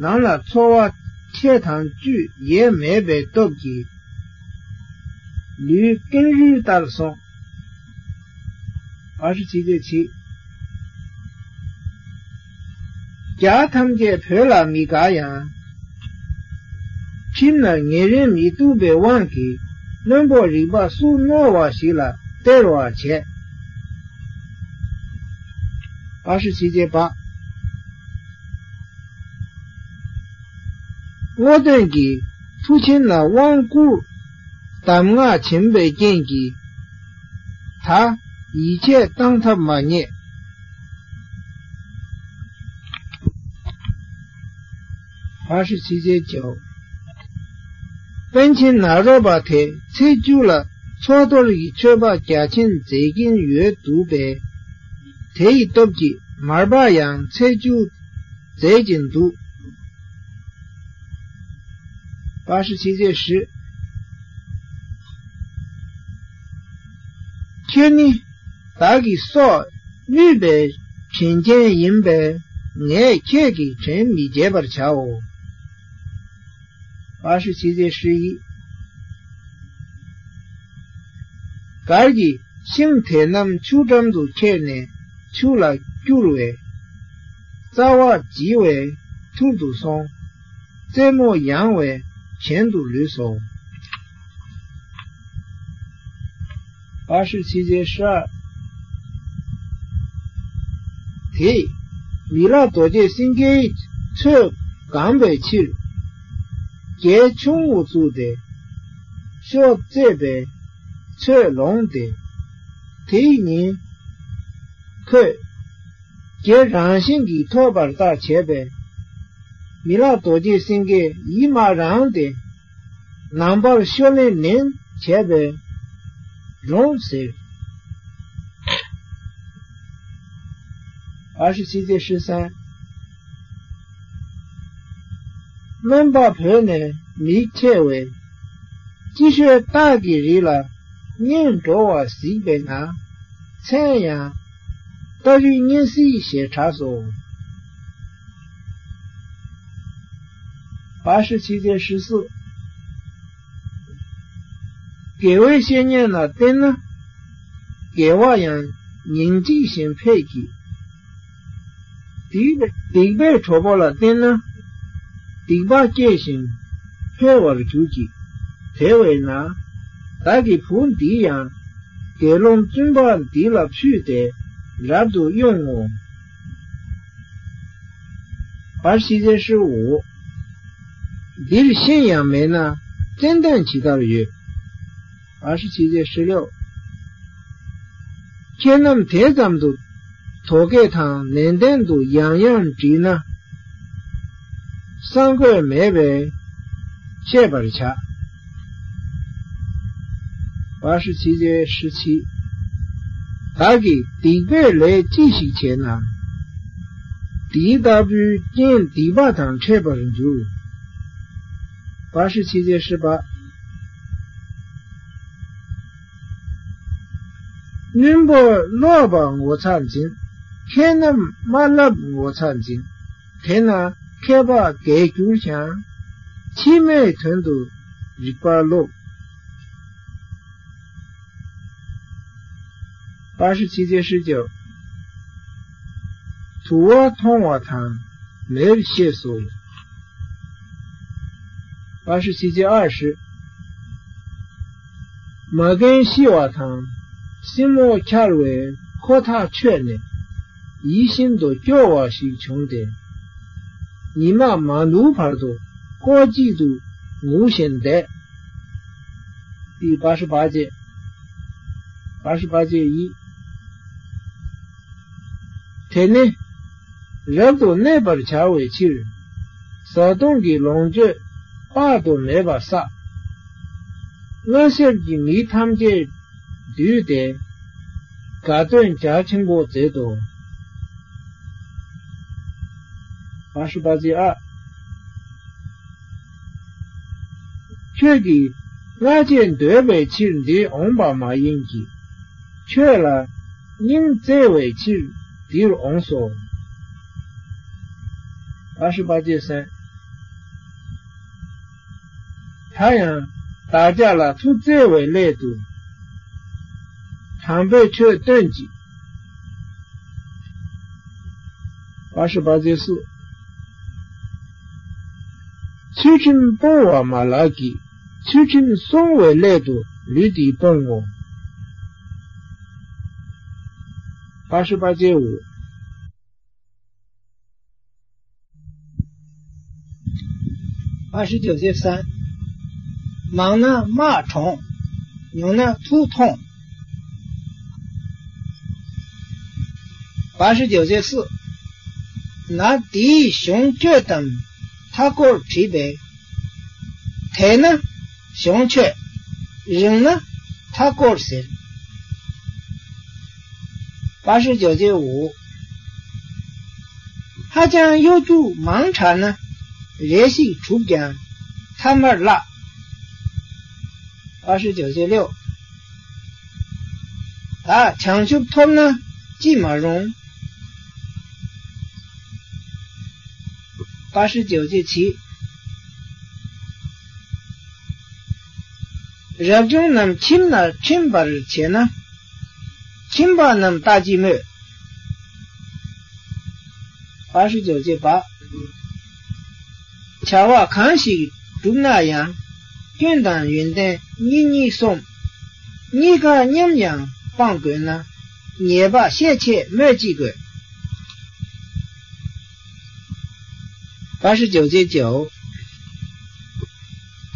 ནང་ལ་ཚོར་བ་ཕྱེད་དང་བཅུ་ཡས་མེད་པའི་སྟོབས་ཀྱིས། ལུས་ཀེང་རུས་ལྟར་སོང་། བ་ཧྲི་ཚིག་ཚད་ཚིག་རྒྱ་ཐམས་ཅད་བོད་ལ་མི་དགའ་ཡང་། ཁྲིམས་ལ་ཉེ་རིང་མི་གཏུགས་པའི་དབང་གིས་བློན་པོ་རིག་པ་སུ་རྣོ་བ་ཞིག་ལ་སྟེར་བར་བྱས། བ་ཧྲི་ཚིག་ཚད་བ། སྔོ་སྟོན་གྱི་མཐུ་ཆེན་ལ་དབང་བསྐུར་གདམས་ངག་བྱིན་པའི་རྐྱེན་གྱིས། ད་ཡིད་ཆེས་བཏང་ཐབས་མ་རྙེད། བ་ཧྲི་ཚིག་ཚད་བརྒྱད། པཎ་ཆེན་ནཱ་རོ་པ་དེ་ཚེས་བཅུ་ལ་ཚོགས་གཏོར་གྱི་མཆོད་པ་རྒྱ་ཆེན་མཛད་ཀྱིན་ཡོད་འདུག་པས། དེ་ཡི་སྟོབས་ཀྱིས་མར་པ་ཡང་ཚེས་བཅུ་མཛད་ཀྱིན་འདུག། བ་ཧྲི་ཚིག་ཚད་བཞི། ཁྱོད་ནི་བདག་གི་སྲོག་དབུལ་བའི་དྲིན་ཅན་ཡིན་པས། ངས་ཁྱེད་ཀྱི་དྲིན་མི་བརྗེད་པར་བྱའོ། བ་ཧྲི་ཚིག་ཚད་བཞི་ཡི། སྒར་གྱི་ཤིང་དེ་རྣམས་ཆུ་འགྲམ་དུ་ཁྱེར་ནས་ཆུ་ལ་བསྐྱུར་བས། རྩ་བ་བརྗིད་པས་ཐུར་དུ་སོང་། རྩེ་མོ་ཡང་བས་གྱེན་དུ་ལུས་སོ། བ་ཧྲི་ཚིག་ཚད་བཞི། དེས་མི་ལ་རྡོ་རྗེ་སེང་གེའི་ཚོས་གང་བའི་ཕྱིར། རྒྱལ་ཆུང་ངུ་བཙུགས་ཏེ་ཤོ་རྩེད་པའི་ཚོས་ལོངས་ཏེ། དེའི་ཉིན་ཁོས་རྒྱལ་རང་བཞིན་གྱིས་ཐོབ་པར་བལྟ་བྱས་པས། མི་ལ་རྡོ་རྗེ་སེང་གེ་ཡིད་མ་རངས་ཏེ། ནངས་པར་ཤོ་ལེན་ལེན་བྱས་པས་རུང་ཟེར། བ་ཧྲི་ཚིག་ཚད་བཞི་གསུམ། སྨན་པ་བོས་ནས་མིག་ཕྱེ་བས། ཅིག་ཤོས་སྟག་གི་རིགས་ལ་གཉེན་འགྲོ་བ་གཟིགས་པས་ན། མཚན་ཡང་སྟག་རི་གཉན་གཟིགས་ཞེས་གྲགས་སོ། བ་ཧྲི་ཚིག་ཚད་བཞི་གསུམ། དགེ་བའི་བཤེས་གཉེན་ལ་བསྟེན་ན། དགེ་བ་ཡང་ཉིན་གཅིག་བཞིན་འཕེལ་གྱི། སྡིག་སྡིག་པའི་གྲོགས་པོ་ལ་བསྟེན་ན། སྡིག་པ་སྐྱེ་ཞིང་འཕེལ་བར་འགྱུར་གྱི། དེ་བས་ན། བདག་གི་བུ་འདི་ཡང་དགེ་སློང་བཙུན་པ་འདི་ལ་ཕུལ་ཏེ་རབ་ཏུ་དབྱུང་ངོ་། བ་ཧྲི་ཚིག་ཚད་བཞི་བོ། འདིར་ཤིང་ཡང་མེད་ན་ཙན་དན་ཇི་ལྟར་ཡོད། བ་ཧྲི་ཚིག་ཚད་བཞི་བཅུ། ཁྱེད་རྣམས་དེ་ཙམ་དུ་དོ་གལ་དང་ནན་ཏན་དུ་ཡང་ཡང་དྲིས་ན། གསང་དགོས་མེད་པས་ཤེས་པར་བྱ། བ་ཧྲི་ཚིག་ཚད་བཞི་བཅུ་གཅིག། བདག་གིས་སྡིག་པའི་ལས་ཅི་ཞིག་བྱས་ན། དེ་ལྟ་བུའི་རྐྱེན་སྡིག་པ་དང་འཕྲད་པར་འགྱུར། བ་ཧྲི་ཚིག་ཚད་བཞི་བཅུ་པ། བླུན་པོ་ལོག་པར་ངོ་ཚ་འཛིན། མཁས་རྣམས་མ་བསླབ་ངོ་ཚ་འཛིན། དེས་ན་མཁས་པ་རྒས་འགྱུར་ཀྱང་། ཕྱི་མའི་དོན་དུ་རིག་པ་སློབ། བ་ཧྲི་ཚིག་ཚད་བཞི་བཅུ། དུ་བ་མཐོང་བ་དང་མེར་ཤེས་སོ། བ་ཧྲི་ཚིག་ཚད་ཨ་བཞི། མ་རྒན་ཤི་བ་དང་སྲིན་མོ་འཁྱར་བས་ཁོ་ཐག་ཆོད་ནས་ཡིད་བཞིན་དུ་སྐྱོ་བ་ཞིག་བྱུང་སྟེ། ཉི་མ་མ་ནུབ་བར་དུ་སྐོར་གཅིག་ཏུ་ངུ་བཞིན་བསྡད། འདི་བ་ཧྲི་བ་ཅེ། བ་ཧྲི་བ་ཅེ་ཡི། དེ་ནི་རབ་ཏུ་གནས་པར་བྱ་བའི་ཕྱིར། བཟའ་བཏུང་གི་ལོངས་སྤྱོད་དཔག་ཏུ་མེད་པ་བསགས། མངའ་ཤར་གྱི་མི་ཐམས་ཅད་འདུས་ཏེ་དགའ་སྟོན་རྒྱ་ཆེན་པོ་མཛད་དོ། བ་ཧྲི་བ་ཅེ་ཨ། ཁྱོད་ཀྱིས་སྔ་རྗེས་འདོད་པའི་ཕྱིར་འདིར་འོངས་པ་མ་ཡིན་གྱི། ཁྱོད་ལ་སྙིང་བརྩེ་བའི་ཕྱིར་འདིར་འོངས་སོ། བར་ཞུ་བ་ཅེས་གསན། ད་ཡང་བདག་ཅག་ལ་ཐུགས་བརྩེ་བའི་སླད་དུ། དམ་པའི་ཆོས་སྟོན་ཅིག། བར་ཞུ་བ་ཅེས་སུ། ཚུལ་ཁྲིམས་སྤོང་བ་མ་ལགས་ཀྱིས། ཚུལ་ཁྲིམས་བསྲུང་བའི་སླད་དུ་ལུས་འདི་སྤོང་ངོ་། བར་ཞུ་བ་ཅེའོ། བར་ཞུ་བ་ཅེས་གསན། མང་ན་དམག་གྲོངས། ཉུང་ན་ཐུགས་ཐོངས། བར་ཞུ་བ་ཅེས་སུ། ན་དེའི་གཞུང་བཅོས་དམ་མཐའ་སྐོར་བྲིས་པས། དལ་ན་གཞུང་ཆོད། རིང་ན་མཐའ་སྐོར་ཟེར། བར་ཞུ་བ་ཅེའོ། ཧ་ཅང་གཡོ་སྒྱུ་མང་དྲགས་ན། རེ་ཞིག་གྲུབ་ཀྱང་ཐ་མར་བརླག། བར་ཞུ་བ་ཅེས་སླེའོ། བདག་བྱང་ཆུབ་ཐོབ་ན་ཅི་མ་རུང་། བར་ཞུ་བ་ཅེས་བྱེད། རབ་བྱུང་རྣམས་ཁྱིམ་ན་ཁྲིམས་པར་བྱེད་ན། ཁྱིམ་པ་རྣམས་ལྟ་ཅི་སྨོས། བར་ཞུ་བ་ཅེས་པ། བྱ་བ་གང་ཞིག་བསྒྲུབ་ན་ཡང་། སྐྱོན་དང་ཡོན་ཏན་གཉིས་གཉིས་གསུམ། གཉིས་ཀ་མཉམ་ཡང་སྤང་དགོས་ན། ཉེས་པ་ཤས་ཆེ་སྨོས་ཅི་དགོས། བར་ཞུ་བ་ཅེས་བྱའོ།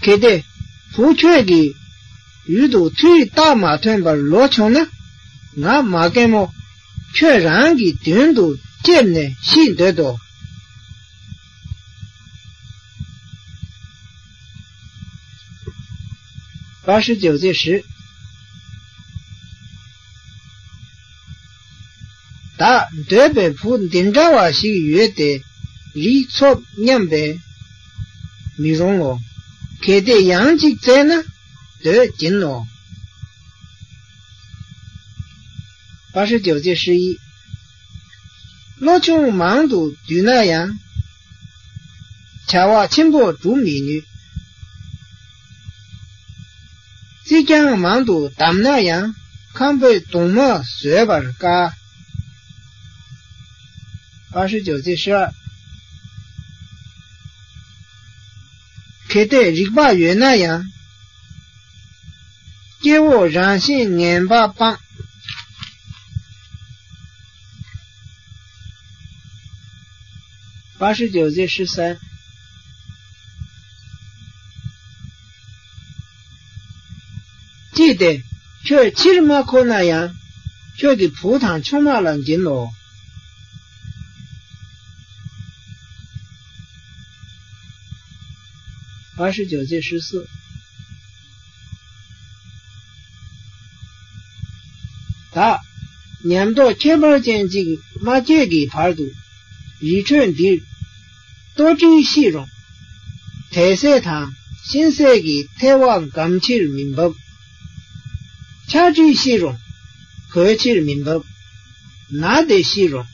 གལ་ཏེ་བུ་ཁྱོད་ཀྱི་ཡུལ་དུ་དུས་རྟགས་མ་ཐོན་པར་ལོག་བྱུང་ན། ང་མ་རྒན་མོ་ཁྱོད་རང་གི་མདུན་དུ་ལྕེབས་ནས་ཤི་འདོད་དོ། བར་ཞུ་བ་ཅེས་བཞི། བདག་འདོད་པའི་བུ་འདི་འདྲ་བ་ཞིག་ཡོད་དེ། རིགས་ཚོགས་མཉམ་པས་མི་རུང་ངོ་། གལ་ཏེ་ཡང་ཅིག་བཙལ་ན་འདོད་སྦྱིན་ནོ། བར་ཞུ་བ་ཅེས་ཧྲི་ཡི། བློ་ཆུང་མང་དུ་བསྡུས་ན་ཡང་། བྱ་བ་ཆེན་པོ་སྒྲུབ་མི་ནུས། རྩིས་རྐྱང་མང་དུ་བསྡམས་ན་ཡང་། ཁང་པའི་གདུང་མ་བཟོད་པར་དཀའ། བར་ཞུ་བ་ཅེས་ཤར། གལ་ཏེ་རིག་པ་ཡོད་ན་ཡང་། སྐྱེ་བོ་རང་བཞིན་ངན་པ་སྤངས། བར་ཞུ་བ་ཅེས་ཧྲི་གསན། ཅི་སྟེ་ཁྱོད་ཕྱིར་མ་འཁོར་ན་ཡང་། ཁྱོད་ཀྱི་བུ་དང་ཆུང་མ་ལ་སྦྱིན་ནོ། བར་ཞུ་བ་ཅེས་ཧྲི་གསུམ། བདག་ཉམས་རྟོགས་ཁྱད་པར་ཅན་གཅིག་མ་སྐྱེས་ཀྱི་བར་དུ། རི་ཁྲོད་འདིར་ལྟོ་དྲིལ་ཤི་རུང་། དལ་ཟས་དང་གཤིན་ཟས་ཀྱི་ཐལ་བ་འགམ་ཕྱིར་མི་འབབ། ཆར་དྲིལ་ཤི་རུང་། གོས་ཕྱིར་མི་འབབ། ན་སྟེ་ཤི་རུང་།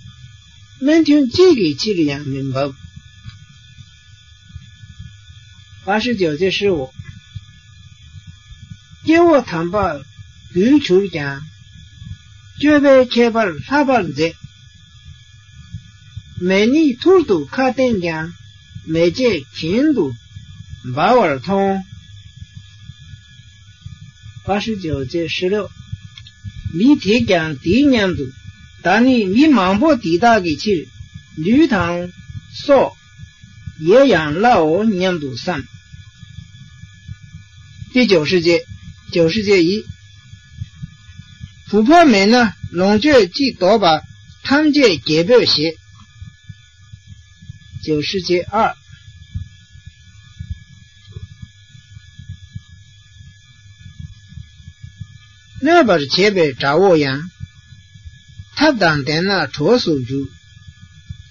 སྨན་ཐུན་གཅིག་གི་ཕྱིར་ཡང་མི་འབབ། བར་ཞུ་བ་ཅེས་ཧྲིའོ། སྐྱེ་བོ་དམ་པ་རྒྱུན་གྱུར་ཀྱང་། སྤྱོད་པའི་ཁྱད་པར་ལྷག་པར་མཛེས། མེ་ནི་ཐུར་དུ་ཁ་བསྟན་ཀྱང་། མེ་ལྕེ་གྱེན་དུ་འབར་བར་མཐོང་། བར་ཞུ་བ་ཅེས་ཧྲི་ལོ། མི་དེས་ཀྱང་དེའི་མཉམ་དུ། བདག་ནི་མི་མང་པོ་འདི་དག་གི་ཕྱིར། ལུས་དང་སྲོག་ཡེ་ཡང་བླའོ་སྙམ་དུ་བསམ། ཏེ་ཇོ་ཧྲི་ཅེས། ཇོ་ཧྲི་ཅེས་ཡི། བུ་ཕ་མེད་ན་ལོངས་སྤྱོད་ཅི་འདོད་པ། ཐམས་ཅད་རྒྱལ་པོས་བཞེས། ཇོ་ཧྲི་ཅེས་ཨ། གནོད་པར་བྱེད་པའི་དགྲ་བོ་ཡང་། ཐབས་དང་ལྡན་ན་གྲོགས་སུ་འགྱུར།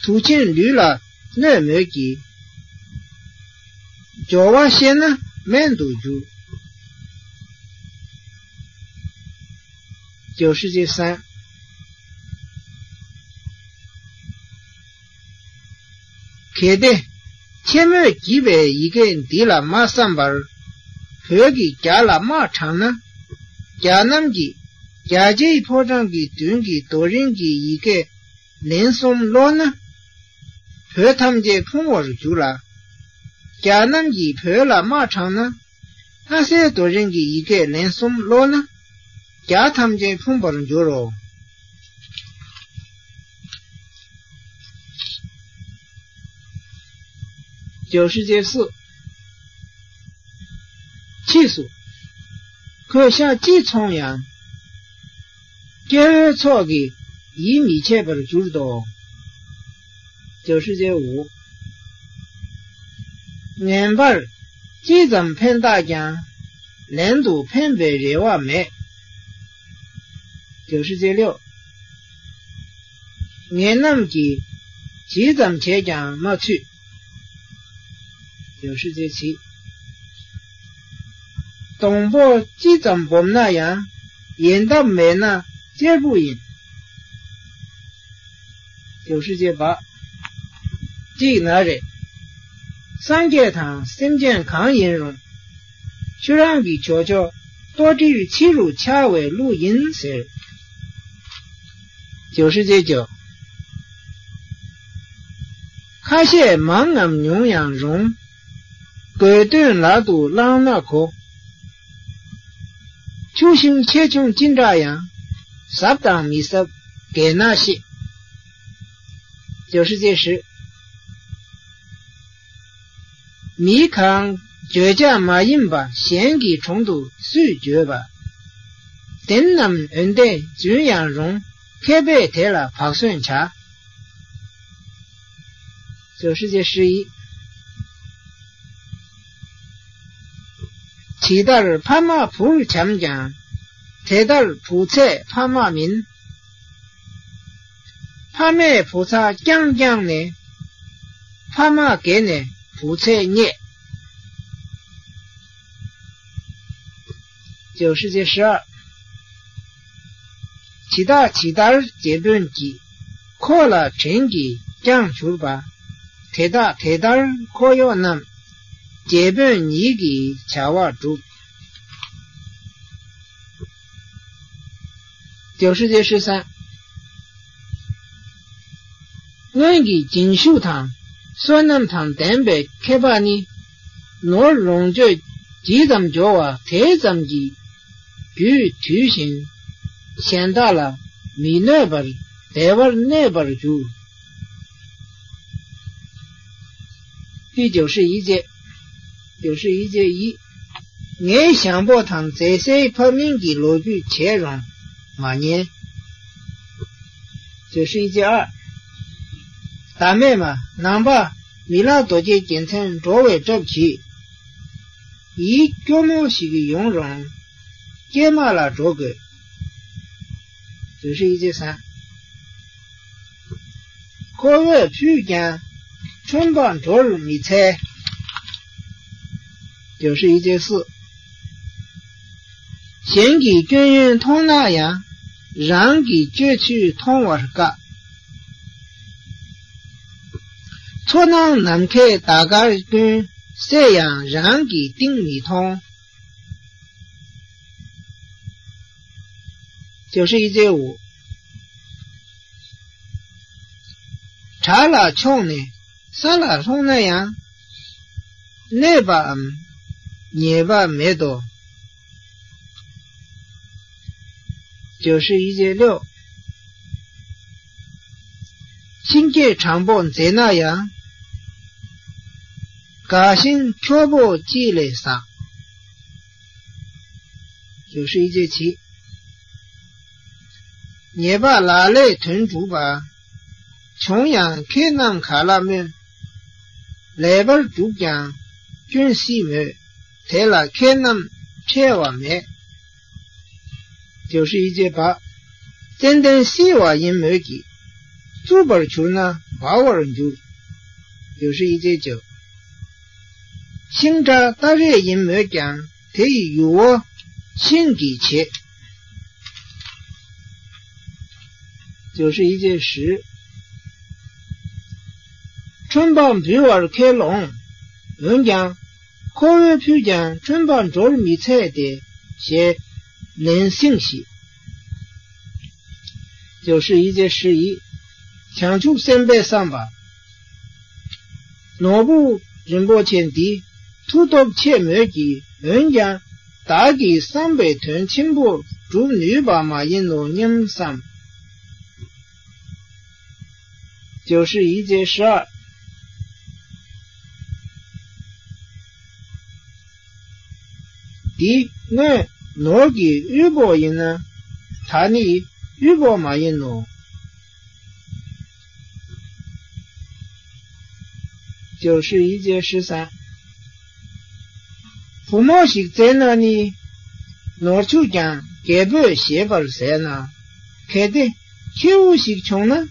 དུག་ཅན་ལུས་ལ་གནོད་མོད་ཀྱི། སྦྱོར་བ་ཤེས་ན། དམན་དུ་འགྱུར། བརྗོད་བྱ་ཅན་གསུམ། གལ་ཏེ། ཆེན་མོས་བགྱིས་པའི་ཡི་གེ་འདི་ལ་མ་བསམ་པར། བོད་ཀྱིས་རྒྱ་ལ་དམག་དྲངས་ན། རྒྱ་རྣམས་ཀྱིས་རྒྱ་རྗེའི་ཕོ་བྲང་གི་མདུན་གྱི་རྡོ་རིང་གི་ཡི་གེ་ལན་གསུམ་ཀློག་ན། བོད་ཐམས་ཅད་ཕུང་བར་འགྱུར་ལ། རྒྱ་རྣམས་ཀྱིས་བོད་ལ་དམག་དྲངས་ན། ལྷ་སའི་རྡོ་རིང་གི་ཡི་གེ་ལན་གསུམ་ཀློག་ན། རྒྱ་ཐམས་ཅད་ཕུང་བར་འགྱུར་རོ། བརྗོད་བྱ་ཅན་གསུམ། ཕྱིས་སུ། ཁོས་ཤ་ཅི་འཚོང་ཡང་། སྐྱེ་བོའི་ཚོགས་ཀྱིས་ཡིད་མི་ཆེས་པར་གྱུར་ཏོ། བརྗོད་བྱ་ཅན་དགུ། ངན་པར་ཅི་ཙམ་ཕན་བཏགས་ཀྱང་། ལན་དུ་ཕན་པའི་རེ་བ་མེད། བརྗོད་བྱ་ཅན་བཅུ། ངེད་རྣམས་ཀྱིས་ཇི་ཙམ་བྱས་ཀྱང་མ་ཚུད། བརྗོད་བྱ་ཅན་བཞི། སྡོང་པོ་ཅི་ཙམ་སྦོམ་ན་ཡང་། ཡལ་འདབ་མེད་ན་གཅེར་བུ་ཡིན། བརྗོད་བྱ་ཅན་པ། གཅིག་ན་རེ། སངས་རྒྱས་དང་སེམས་ཅན་གང་ཡིན་རུང་། ཁྱོད་རང་གི་ཇོ་ཇོ་ལྟོ་ཊིར་ཕྱི་རུ་འཕྱར་བའི་གླུ་ཡིན་ཟེར། བརྗོད་བྱ་ཅན་བཅུ། ཁ་ཤས་མང་ངམ་ཉུང་ཡང་རུང་། དགོས་དོན་ལག་ཏུ་བླངས་ན་གོ། ཆུ་ཤིང་ཆེ་ཆུང་ཅི་འདྲ་ཡང་། ཟབ་དང་མི་ཟབ་གལ་ན་ཤེས། བརྗོད་བྱ་ཅན་བཞི། མི་གང་བརྗོད་བྱ་མ་ཡིན་པ་གཞན་གྱི་དྲུང་དུ་སུས་བརྗོད་པ། བདེན་ནམ་འོན་ཏེ་རྫུན་ཡང་རུང་། མཁས་པས་དེ་ལ་བག་ཟོན་བྱ། བརྗོད་བྱ་ཅན་བཞི་ཡི། ཇི་ལྟར་ཕ་མ་བུར་བྱམས་ཀྱང་། དེ་ལྟར་བུ་ཚད་ཕ་མ་མིན། ཕ་མས་བུ་ཚ་བསྐྱངས་བསྐྱངས་ནས། ཕ་མ་དགེ་ནས་བུ་ཚད་རྙེད། བརྗོད་བྱ་ཅན་བཞི། ཇི་ལྟ་ཇི་ལྟར་རྗེ་དཔོན་གྱིས། ཁོ་ལ་བྲན་གྱིས་བསྐྱངས་གྱུར་པ། དེ་དག་དེ་ལྟར་འཁོར་གཡོག་རྣམས། རྗེ་དཔོན་ཉིད་ཀྱི་བྱ་བ་བསྒྲུབ། བརྗོད་བྱ་ཅན་བཞི་གསུམ། སྔོན་གྱི་རྗེས་ཤུལ་དང་བསོད་ནམས་དང་ལྡན་པའི་མཁས་པ་ནི། ནོར་ལོངས་སྤྱོད་ཇི་ཙམ་འབྱོར་བ་དེ་ཙམ་གྱིས། རྒྱུས་དུལ་ཞིང་གཞན་དག་ལ་མི་གནོད་པར་བདེ་བར་གནས་པར་འགྱུར། འདི་བརྗོད་བྱ་ཡི་ཅན། བརྗོད་བྱ་ཡི་ཅན་ཡི། ངའི་ཞང་པོ་དང་མཛེས་སེའི་ཕ་མིང་གི་ལོ་རྒྱུས་བྱས་རུང་མ་ཉན། བརྗོད་བྱ་ཡི་ཅན་ཨ། ཟླ་མེད་མ་ནང་པ་མི་ལ་རྡོ་རྗེ་རྒྱལ་མཚན་འགྲོ་བའི་གྲབས་གྱིས། ཡིད་སྐྱོ་མོ་ཞིག་ཡོང་རུང་། སྐྱེས་མ་ལ་འགྲོ་དགོས། བརྗོད་བྱ་ཡི་ཅན་ཟ། ཁོ་བོས་ཕུལ་ཀྱང་ཁྲོན་པ་འགྲོར་མི་འཚལ། བརྗོད་བྱ་ཡི་ཅན་སུ། གཞན་གྱི་སྐྱོན་ཡོན་མཐོང་ན་ཡང་། རང་གི་སྤྱོད་ཚུལ་མཐོང་བར་དཀའ། མཚོ་ནང་ནམ་མཁའི་ཟླ་སྐར་ཀུན། གསལ་ཡང་རང་གི་གཏིང་མི་མཐོང་། བརྗོད་བྱ་ཡི་ཅན་འུ། བྲག་ལ་མཆོངས་ནས་ས་ལ་ལྷུང་ན་ཡང་། གནོད་པའམ་ཉེས་པ་མེད་དོ། བརྗོད་བྱ་ཡི་ཅན་ལེའུ། ཤིང་སྐྱེས་དྲང་པོ་མཛེས་ན་ཡང་། འགག་ཤིང་འཁྱོག་པོ་ཅིག་ལས་བཟང་། བརྗོད་བྱ་ཡི་ཅན་བྱི། ཉེས་པ་ལག་ལས་དོན་གྲུབ་པ། བྱུང་ཡང་ཁྱེད་རྣམས་ག་ལ་སྨོད། ལེགས་པར་བསྒྲུབས་ཀྱང་སྐྱོན་སྲིད་མོད། དེ་ལ་ཁྱེད་རྣམས་ཁྲེལ་བ་མེད། བརྗོད་བྱ་ཡི་ཅན་བ། ཙན་དན་བསིལ་བ་ཡིན་མོད་ཀྱི། རྩུབ་པར་གྱུར་ན་འབར་བར་འགྱུར། བརྗོད་བྱ་ཡི་ཅན་བཅུ། ཤིང་ཁྲག་སྟ་རེ་ཡིན་མོད་ཀྱང་། དེ་ཡི་ཡུ་བོ་ཤིང་གིས་བྱེད། 就是一件事。 ཁྲོན་པ་འབུལ་བར་ཁས་ལོངས། འོན་ཀྱང་། ཁོ་བོས་ཕུལ་ཀྱང་ཁྲོན་པ་འགྲོར་མི་འཚལ་ཏེ། ཞེས་ལན་སྲིང་ཞིག 就是一件事一。 བྱང་ཆུབ་སེམས་དཔས་བསམ་པ། ནོར་བུ་རིན་པོ་ཆེ་འདི་མཐུ་སྟོབས་ཆེ་མོད་ཀྱི། འོན་ཀྱང་བདག་གིས་བསམ་པའི་དོན་ཆེན་པོ་སྒྲུབ་ནུས་པ་མ་ཡིན་ནོ་སྙམ་བསམ། 就是一件事二。 འདི་སྔོན་ནོར་གྱི་དབུལ་པོ་ཡིན་ན། ད་ནི་དབུལ་པོ་མ་ཡིན་ནོ། 就是一件事三。 བུ་མོ་ཞིག་བཙས་ན་ནི། ནོར་ཕྱུགས་ཀྱང་རྒྱལ་པོས་བཞེས་པར་ཟད་ན། གལ་ཏེ་ཁྱེའུ་ཞིག་བྱུང་ན།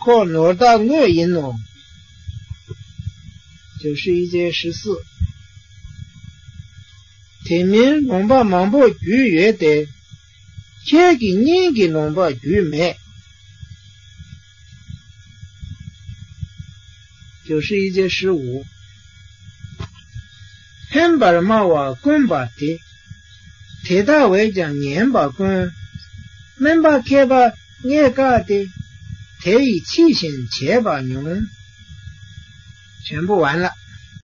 ཁོ་ནོར་བདག་དངོས་ཡིན་ནོ། 就是一件事四。 དེ་མིན་ལུང་པ་མང་པོ་བརྒྱུད་ཡོད་དེ། ཁྱེད་ཀྱི་སྙིང་གི་ལུང་པ་བརྒྱུད་མེད། 就是一件事五。 ཕན་པར་སྨྲ་བ་དཀོན་པ་སྟེ། དེ་ལྟ་བས་ཀྱང་ཉན་པ་དཀོན། དམན་པ་མཁས་པ་རྙེད་དཀའ་སྟེ། དེ་ཡི་ཕྱིར་ཞིང་བྱེད་པ་ཉུང་། 全部完了。